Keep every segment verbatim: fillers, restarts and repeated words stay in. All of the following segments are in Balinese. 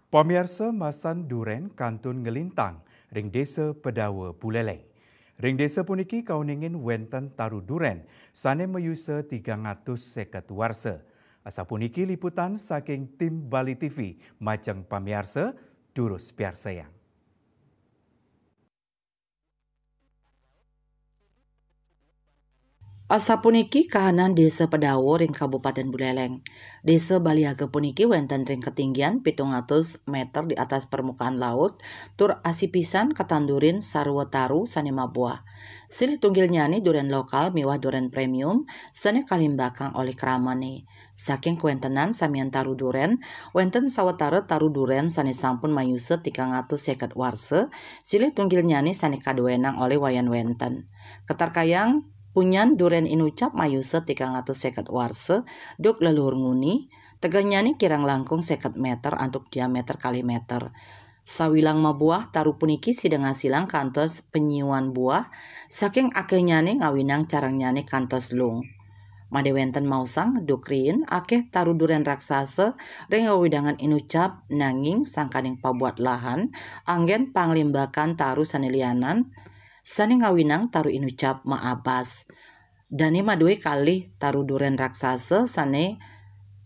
Pamiarsa, masan durén kantun nglintang ring Désa Pedawa, Buleleng. Ring désa puniki kauningin wénten taru durén sané mayusa tigang atus séket warsa. Asapuniki liputan saking tim Bali T V, majeng pamiarsa, durus piarsayang. Asapuniki kahanan Désa Pedawa ring Kabupatén Buleleng. Désa Baliaga puniki wénten ring katinggian pitung atus méter di atas permukaan laut, tur asipisan katandurin sarwa taru sané mabuah. Silih tunggilnyané durén lokal miwah durén premium sané kalimbakang olih kramané. Saking kawéntenan samian taru durén, wénten sawatara taru durén sané sampun mayusa tigang atus séket warsa, silih tunggilnyané sané kaduénang olih Wayan Wénten. Katarkayang, punyan durén inucap mayusa tigang atus séket warsa, duk leluhur nguni, tegehnyané kirang langkung séket méter antuk diaméter kalih méter. Sawilang mabuah taru puniki sida ngasilang kantos panyiuan buah, saking akéhnyané ngawinang carangnyané kantos lung. Madé wénten maosang, duk riin akéh taru durén raksasa ring wewidangan inucap, nanging sangkaning pabuat lahan, anggén panglimbakan taru sané lianan, sané ngawinang taru inucap maabas. Dané madué kalih taru durén raksasa sané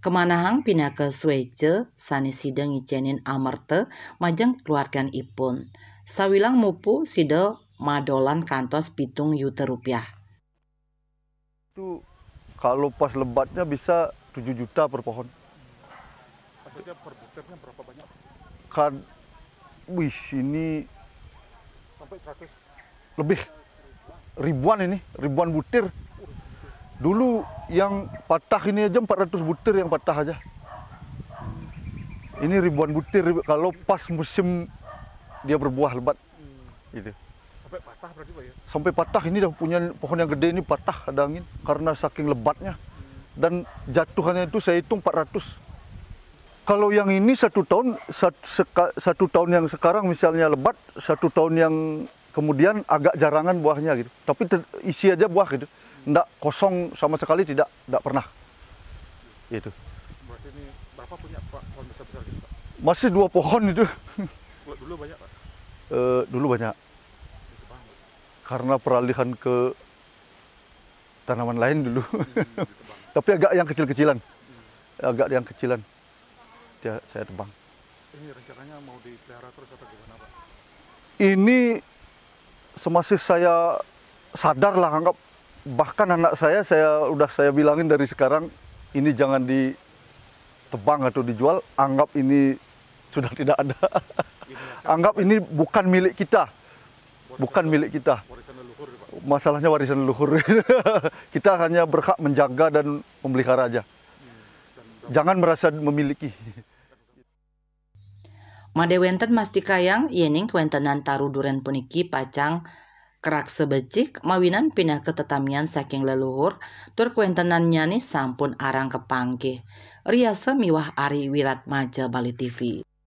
kamanahang pinaka swéca sané sida ngicénin amerta majeng keluarganipun. Sawilang mupu sida madolan kantos pitung yuta rupiah. Itu kalau pas lebatnya bisa tujuh juta per pohon. Maksudnya per butirnya berapa banyak? Kan, wih, ini Sampai seratus. Lebih, ribuan ini, ribuan butir. Dulu yang patah ini aja empat ratus butir yang patah aja. Ini ribuan butir kalau pas musim dia berbuah lebat. Gitu. Sampai patah berarti, Pak, ya? Sampai patah, ini dah punya pohon yang gede ini patah ada angin karena saking lebatnya. Dan jatuhannya itu saya hitung empat ratus. Kalau yang ini satu tahun sat- seka- satu tahun yang sekarang misalnya lebat, satu tahun yang kemudian agak jarangan buahnya gitu. Tapi ter- isi aja buah gitu. Ndak kosong sama sekali, tidak, tidak pernah. Gitu. Berarti ini berapa punya, Pak, pohon besar-besar gitu, Pak? Masih dua pohon itu. Kalau dulu banyak, Pak? Eh, dulu banyak. Ditebang, Pak. Karena peralihan ke tanaman lain dulu. Tapi agak yang kecil-kecilan. Agak yang kecilan. Dia saya tebang. Ini rencananya mau dipelihara terus atau gimana, Pak? Ini semasih saya sadar lah, anggap, bahkan anak saya, saya udah saya bilangin dari sekarang, ini jangan ditebang atau dijual, anggap ini sudah tidak ada. Anggap ini bukan milik kita. Bukan milik kita. Warisan leluhur, Pak. Masalahnya warisan leluhur. Kita hanya berhak menjaga dan memelihara aja. Jangan merasa memiliki. Madé wénten mastikayang yéning kawéntenan taru durén puniki pacang karaksa becik mawinan pinaka tetamian saking leluhur, tur kawéntenannyané sampun arang kapanggih. Riasa miwah Ari Wiratmaja, Bali T V.